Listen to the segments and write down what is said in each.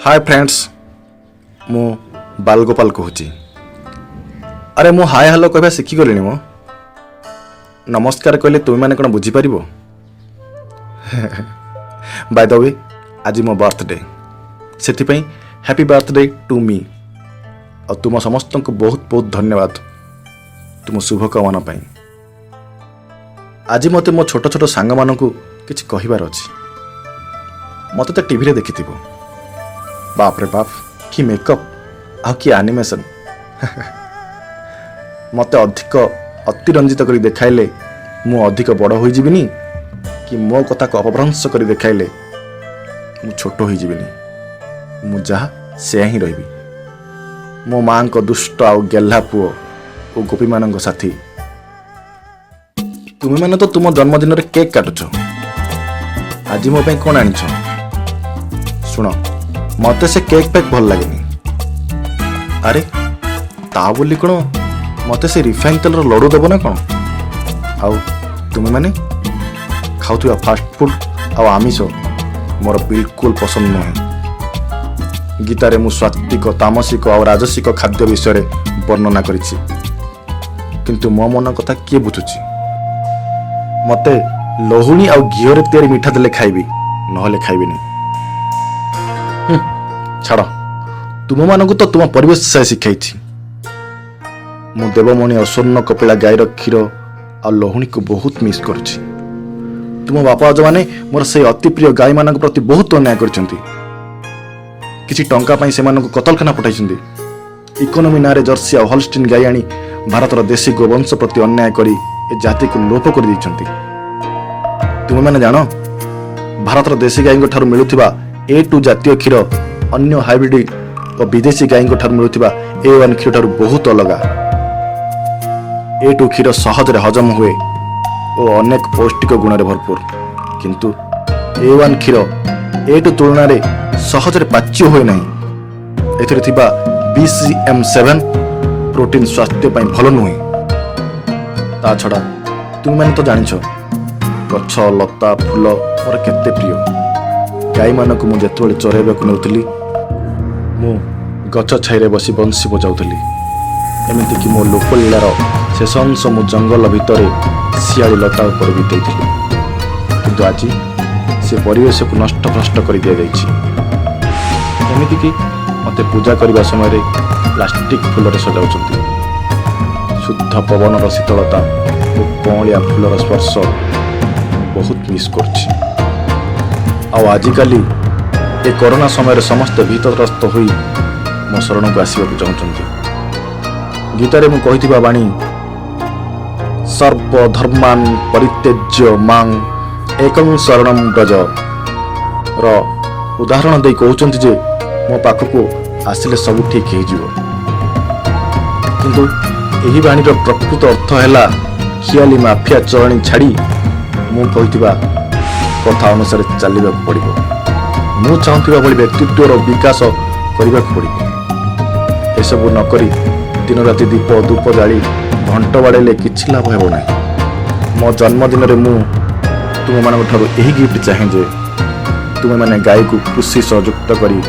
ହାଏ friends, ମୁଁ ବାଲଗୋପାଲ କହୁଛି। ଆରେ, ମୁଁ ହାଏ ହ୍ୟାଲୋ କହିବା ଶିଖିଗଲିଣି। ମୁଁ ନମସ୍କାର କହିଲେ ତୁମେମାନେ କ'ଣ ବୁଝିପାରିବ? ବାଇ the we, ଆଜି ମୋ ବର୍ଥଡେ, ସେଥିପାଇଁ ହ୍ୟାପି ବର୍ଥଡେ ଟୁ ମି। ଆଉ ତୁମ ସମସ୍ତଙ୍କୁ ବହୁତ ବହୁତ ଧନ୍ୟବାଦ ତୁମ ଶୁଭକାମନା ପାଇଁ। ଆଜି ମୋତେ ମୋ ଛୋଟ ଛୋଟ ସାଙ୍ଗମାନଙ୍କୁ କିଛି କହିବାର ଅଛି। ମୋତେ ତ ଟିଭିରେ ଦେଖିଥିବ। ବାପରେ ବାପ, କି ମେକଅପ୍ ଆଉ କି ଆନିମେସନ୍! ମୋତେ ଅଧିକ ଅତିରଞ୍ଜିତ କରି ଦେଖାଇଲେ ମୁଁ ଅଧିକ ବଡ଼ ହୋଇଯିବିନି କି ମୋ କଥାକୁ ଅପଭ୍ରଂଶ କରି ଦେଖାଇଲେ ମୁଁ ଛୋଟ ହୋଇଯିବିନି। ମୁଁ ଯାହା ସେୟା ହିଁ ରହିବି, ମୋ ମାଆଙ୍କ ଦୁଷ୍ଟ ଆଉ ଗେହ୍ଲା ପୁଅ ଓ ଗୋପୀମାନଙ୍କ ସାଥୀ। ତୁମେମାନେ ତ ତୁମ ଜନ୍ମଦିନରେ କେକ୍ କାଟୁଛ, ଆଜି ମୋ ପାଇଁ କ'ଣ ଆଣିଛ? ଶୁଣ, ମୋତେ ସେ କେକ୍ ଫେକ୍ ଭଲ ଲାଗେନି। ଆରେ, ତା ବୋଲି କ'ଣ ମୋତେ ସେ ରିଫାଇନ୍ ତେଲର ଲଡ଼ୁ ଦେବ ନା କ'ଣ? ଆଉ ତୁମେମାନେ ଖାଉଥିବା ଫାଷ୍ଟଫୁଡ୍ ଆଉ ଆମିଷ ମୋର ବିଲକୁଲ ପସନ୍ଦ ନୁହେଁ। ଗୀତାରେ ମୁଁ ସାତ୍ତ୍ୱିକ, ତାମସିକ ଆଉ ରାଜସିକ ଖାଦ୍ୟ ବିଷୟରେ ବର୍ଣ୍ଣନା କରିଛି, କିନ୍ତୁ ମୋ ମନ କଥା କିଏ ବୁଝୁଛି? ମୋତେ ଲହୁଣୀ ଆଉ ଘିଅରେ ତିଆରି ମିଠା ଦେଲେ ଖାଇବି, ନହେଲେ ଖାଇବିନି। ଛାଡ଼, ତୁମମାନଙ୍କୁ ତ ତୁମ ପରିବେଶ ସେ ଶିଖାଇଛି। ମୁଁ ଦେବମଣି ଆଉ ସ୍ୱର୍ଣ୍ଣ କପିଳା ଗାଈର କ୍ଷୀର ଆଉ ଲହୁଣୀକୁ ବହୁତ ମିସ୍ କରୁଛି। ତୁମ ବାପା ଅଜାମାନେ ମୋର ସେଇ ଅତି ପ୍ରିୟ ଗାଈମାନଙ୍କ ପ୍ରତି ବହୁତ ଅନ୍ୟାୟ କରିଛନ୍ତି। କିଛି ଟଙ୍କା ପାଇଁ ସେମାନଙ୍କୁ କତଲଖାନା ପଠାଇଛନ୍ତି। ଇକୋନୋମି ନାଁରେ ଜର୍ସି ଆଉ ହଲଷ୍ଟିନ୍ ଗାଈ ଆଣି ଭାରତର ଦେଶୀ ଗୋବଂଶ ପ୍ରତି ଅନ୍ୟାୟ କରି ଏ ଜାତିକୁ ଲୋପ କରିଦେଇଛନ୍ତି। ତୁମେମାନେ ଜାଣ, ଭାରତର ଦେଶୀ ଗାଈଙ୍କ ଠାରୁ ମିଳୁଥିବା ଏ 2 ଜାତୀୟ କ୍ଷୀର ଅନ୍ୟ ହାଇବ୍ରିଡ୍ ଓ ବିଦେଶୀ ଗାଈଙ୍କ ଠାରୁ ମିଳୁଥିବା ଏ 1 କ୍ଷୀର ଠାରୁ ବହୁତ ଅଲଗା। ଏ 2 କ୍ଷୀର ସହଜରେ ହଜମ ହୁଏ ଓ ଅନେକ ପୌଷ୍ଟିକ ଗୁଣରେ ଭରପୁର, କିନ୍ତୁ ଏ 1 କ୍ଷୀର ଏ 2 ତୁଳନାରେ ସହଜରେ ପାଚ୍ୟ ହୁଏ ନାହିଁ। ଏଥିରେ ଥିବା BCM 7 protein ସ୍ୱାସ୍ଥ୍ୟ ପାଇଁ ଭଲ ନୁହେଁ। ତା ଛଡ଼ା ତୁମେମାନେ ତ ଜାଣିଛ, ଗଛ ଲତା ଫୁଲ ମୋର କେତେ ପ୍ରିୟ। ଗାଈମାନଙ୍କୁ ମୁଁ ଯେତେବେଳେ ଚରାଇବାକୁ ନେଉଥିଲି, ମୁଁ ଗଛ ଛାଇରେ ବସି ବଂଶୀ ବଜାଉଥିଲି। ଏମିତିକି ମୋ ଲୋକଲୀଳାର ଶେଷ ଅଂଶ ମୁଁ ଜଙ୍ଗଲ ଭିତରେ ଶିଆଳି ଲତା ଉପରେ ବିତେଇଥିଲି। କିନ୍ତୁ ଆଜି ସେ ପରିବେଶକୁ ନଷ୍ଟ ଭ୍ରଷ୍ଟ କରି ଦିଆଯାଇଛି। ଏମିତିକି ମୋତେ ପୂଜା କରିବା ସମୟରେ ପ୍ଲାଷ୍ଟିକ୍ ଫୁଲରେ ସଜାଉଛନ୍ତି। ଶୁଦ୍ଧ ପବନର ଶୀତଳତା ଓ କଅଁଳିଆ ଫୁଲର ସ୍ପର୍ଶ ମୁଁ ବହୁତ ମିସ୍ କରୁଛି। ଆଉ ଆଜିକାଲି ଏ କରୋନା ସମୟରେ ସମସ୍ତେ ଭୀତତ୍ରସ୍ତ ହୋଇ ମୋ ଶରଣକୁ ଆସିବାକୁ ଚାହୁଁଛନ୍ତି। ଗୀତାରେ ମୁଁ କହିଥିବା ବାଣୀ "ସର୍ବଧର୍ମାନ ପରିତ୍ୟଜ୍ୟ ମାଂ ଏକଂ ଶରଣଂ ବ୍ରଜ" ର ଉଦାହରଣ ଦେଇ କହୁଛନ୍ତି ଯେ ମୋ ପାଖକୁ ଆସିଲେ ସବୁ ଠିକ୍ ହେଇଯିବ। କିନ୍ତୁ ଏହି ବାଣୀର ପ୍ରକୃତ ଅର୍ଥ ହେଲା ଖିଆଲି ମାଫିଆ ଚଳଣି ଛାଡ଼ି ମୁଁ କହିଥିବା କଥା ଅନୁସାରେ ଚାଲିବାକୁ ପଡ଼ିବ। ମୁଁ ଚାହୁଁଥିବା ଭଳି ବ୍ୟକ୍ତିତ୍ୱର ବିକାଶ କରିବାକୁ ପଡ଼ିବ। ଏସବୁ ନକରି ଦିନରାତି ଦୀପ ଧୂପ ଜାଳି ଘଣ୍ଟ ବାଡ଼େଇଲେ କିଛି ଲାଭ ହେବ ନାହିଁ। ମୋ ଜନ୍ମଦିନରେ ମୁଁ ତୁମମାନଙ୍କ ଠାରୁ ଏହି ଗିଫ୍ଟ ଚାହେଁ ଯେ ତୁମେମାନେ ଗାଈକୁ କୃଷି ସହ ଯୁକ୍ତ କରି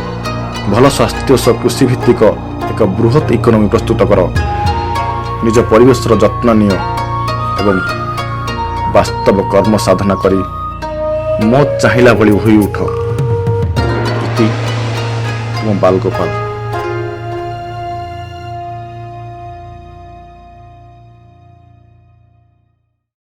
ଭଲ ସ୍ୱାସ୍ଥ୍ୟ ସହ କୃଷିଭିତ୍ତିକ ଏକ ବୃହତ୍ ଇକୋନୋମି ପ୍ରସ୍ତୁତ କର, ନିଜ ପରିବେଶର ଯତ୍ନ ନିଅ ଏବଂ ବାସ୍ତବ କର୍ମ ସାଧନା କରି ମୋ ଚାହିଁଲା ଭଳି ହୋଇ ଉଠ। ଇତି, ତୁମ ବାଲଗୋପାଲ।